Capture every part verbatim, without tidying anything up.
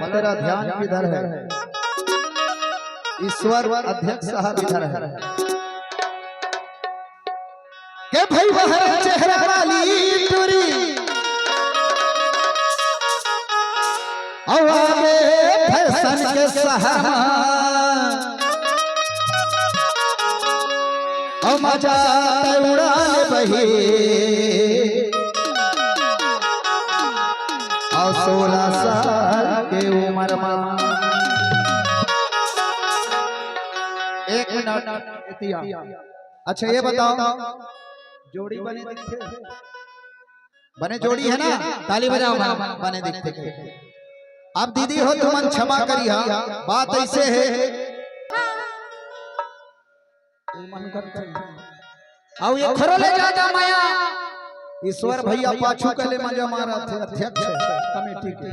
तेरा ध्यान किधर है? ईश्वर अध्यक्ष साहब इधर है। के भाई बहरे चेहरा वाली टुरी, अउ आगे फैशन के शहर मा, अउ मजा तै उड़ा ले बही, अउ सोलह साल के उमर मा। एक मिनट, एतिया। अच्छा, ये बताओ, जोड़ी बने दिखथे? बने जोड़ी है ना? ताली बजाओ, बने, बने दिखथे। अब दीदी हो, तुमन क्षमा करिहा, बात ऐसे है। अउ ये खरो ले जादा मया। ईश्वर भैया पाछू के ले मजा मारथे, अध्यक्ष है कमेटी के।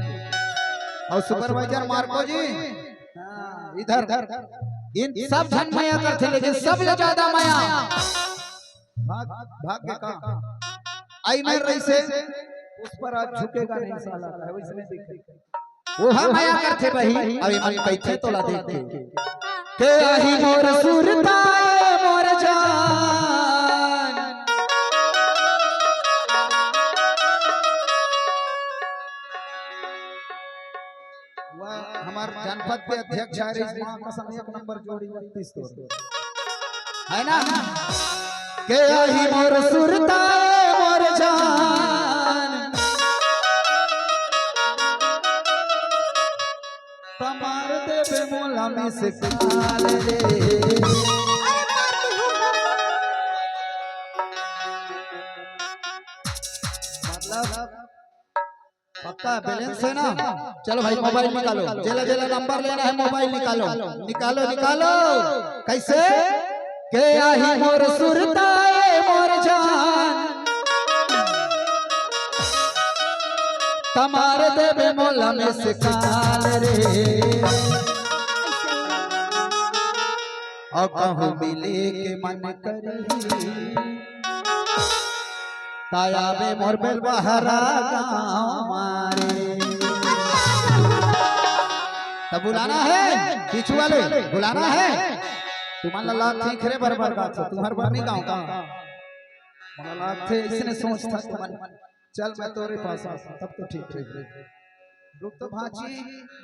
अउ सुपरवाइजर मार्को जी, हाँ, इधर। इन सब झन मया करथे, लेकिन सब ले जादा मया भाग, भाग के काम। आई मेर रहिसे, उस पर आज झुकेगा नहीं साला, वैसने दिखे। वो हा मया करथे बही, अभी मन कैथे तोला देख के। के आही मोर सुरता ए मोर जान। वाह, हमार जनपद के अध्यक्ष आ रही, माँ कसम एक नंबर जोड़ी लगतीस तो। है ना? के आही मोर सुरता ए मोर जान, त मार देबे मोला मिस कॉल रे। मतलब पक्का बैलेंस है ना? चलो भाई, मोबाइल निकालो, जेला जेला नंबर लेना है, मोबाइल निकालो, निकालो, निकालो। कैसे? के आही मोर सुरता ए मोर जान, त मार देबे मोला मिस कॉल रे। अउ कहूँ मिले के मन करही, त आबे मोर बेलबहरा गाँव मारे। त बुलाना है, पीछू वाले, बुलाना है। तुमन ला लागथे रे बरबर गाँव से, तुम्हर बरनी गाँव का। मोला लागथे इसने सोच था तुमन। चल, मैं तोरे पास आता, तब तो ठीक, ठीक, ठीक। रुक तो भांची,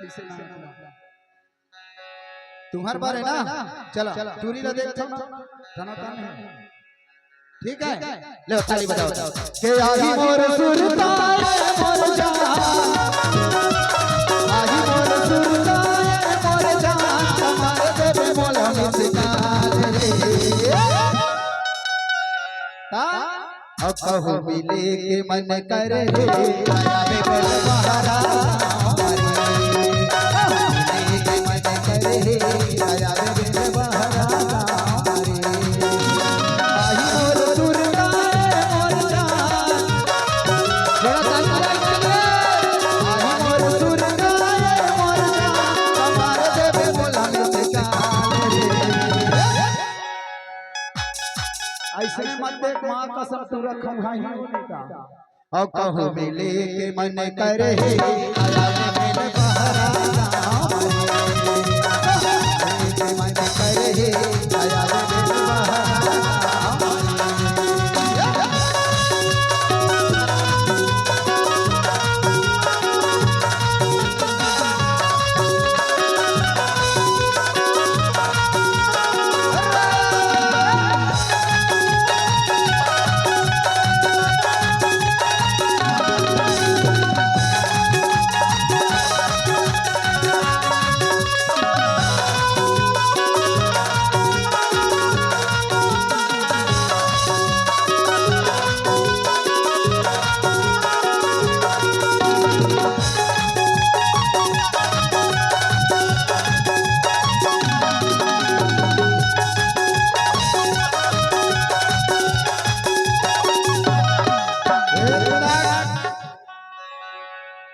ऐसे ना। तुम्हर बारे ना, चला, टूरी ला देख तो ना, टनाटन है। ठीक है? ले, ताली बजाओ। के आही मोर सुरता ए मोर जान, आही मोर सुरता ए मोर जान, त मार देबे मोला मिस कॉल रे। ता? अउ कहूँ मिले के मन करही, आबे बेलबहरा। कहूँ मिले के मन करही, आबे बेलबहरा। आही मोर सुरता ए मोर जान। थोड़ा ताली बजाओ। आही मोर सुरता ए मोर जान, त मार देबे मोला मिस कॉल रे। ऐसने मत देख, माँ कसम तू रखम भाई नहीं का। अउ कहूँ मिले के मन करही, आया रे बेलबहरा गाँव रे। कहूँ मिले के मन करही, आया रे बेलबहरा गाँव रे।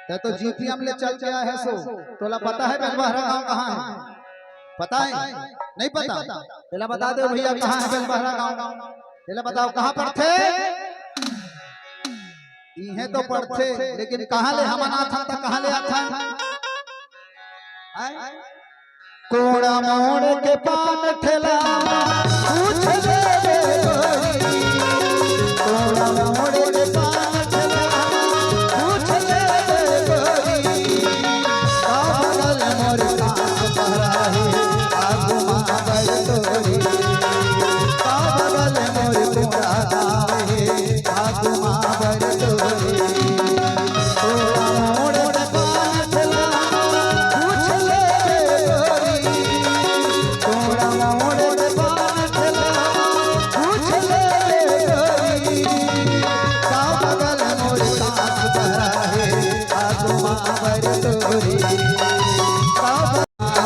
तै तो जीपीएम ले चल के आए हस, तोला पता है बेलबहरा गांव कहाँ है? पता है? नहीं पता? एला बता दो भैया, कहाँ है बेलबहरा गांव? एला बताओ, कहाँ पड़थे? इहें तो पड़थे, लेकिन कहाँ ले हमन आथन त कहाँ ले आथन? कोड़ा मोड़ के पान ठेला पूछ ले रे गोरी। कोड़ा मोड़ के पान ठेला पूछ ले रे गोरी। का बगल मोर कांस बहरा हे, आगू मा बर तोरी। का बगल मोर कोड़ा गाँव हे, आगू मा बर तोरी। कोड़ा मोड़ के पान ठेला पूछ ले रे गोरी। कोड़ा मोड़ के पान ठेला पूछ ले रे गोरी। का बगल मोर कांस बहरा हे, आगू मा बर तोरी। का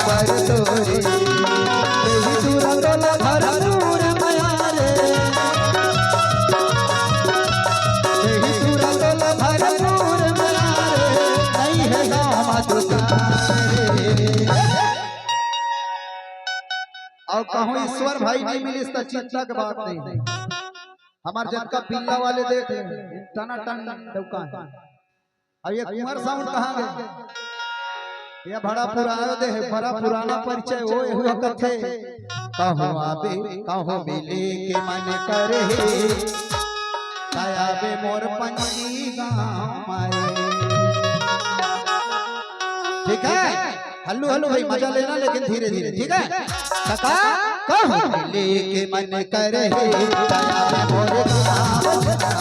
बर तोरी। तेही सुरा तोला भरपूर मया रे। तेही सुरा तोला भरपूर मया रे। नइ हे गाँव मा दुकान रे। अउ कहूँ ईश्वर भाई नइ मिलिस त चिंता के बात नइ हे। हमर जतका बिल्ला वाले देख ले, टनाटन डौका हे। अब ये कुंवर साउंड कहाँ गे? ये बड़ा पुराना दे हे, बड़ा पुराना परिचय हो, ये हुआ कथे। कहो आबे, कहो मिले के मन करे हे, त आबे मोर पंजी गाँव मारे। ठीक है, हल्लू हल्लू भाई, मजा लेना लेकिन धीरे धीरे, ठीक है? कका, कहो मिले के मन करे हे, त आबे मोर गाँव मारे।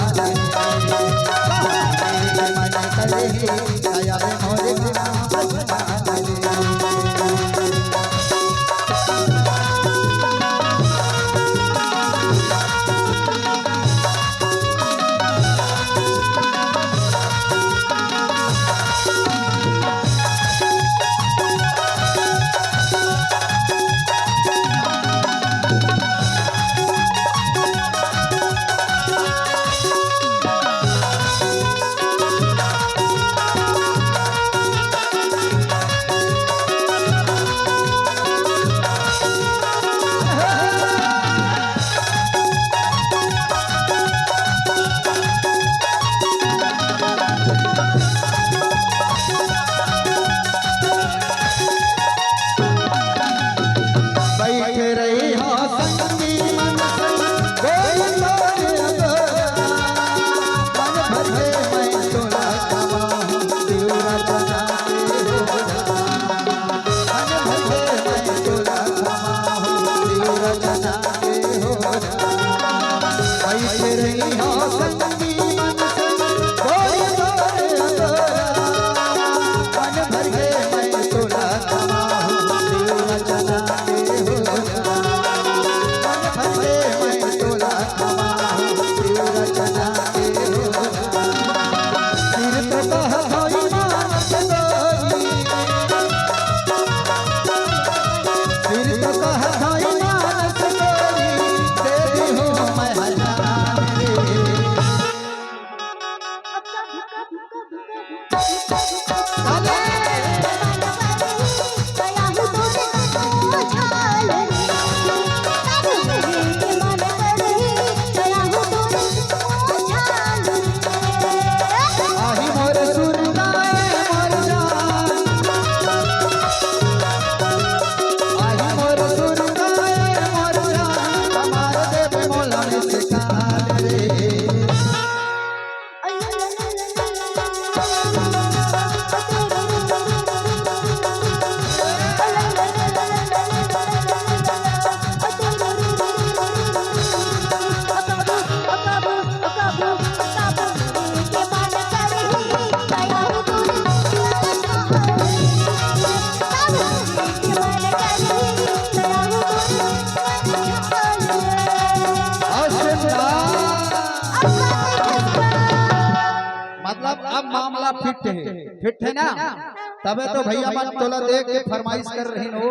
बैठे रही हो संगी मन संग, कोई तोर अगोरा। मन भर के मैं तोला कमाहूँ, दिल रचना के हो राम। मन भर के मैं तोला कमाहूँ, दिल रचना के हो राम। बैठे रही हो संगी मन संग, कोई तोर अगोरा। मन भर के मैं तोला कमाहूँ, दिल रचना के हो राम। मन भर के मैं तोला कमाहूँ, दिल रचना के हो राम। सिर तो कहा धोई मानस गोरी, सिर तो कहा धोई मानस गोरी, दे दी हूँ मैं हजार रे। आही मोर सुरता ए मोर जान, आही मोर सुरता ए मोर जान, हमार देव मोला में से काल रे। मतलब अब मामला फिट हे, फिट हे ना? तबे तो भैया मन तोला देख के फरमाइश कर रहिन हो।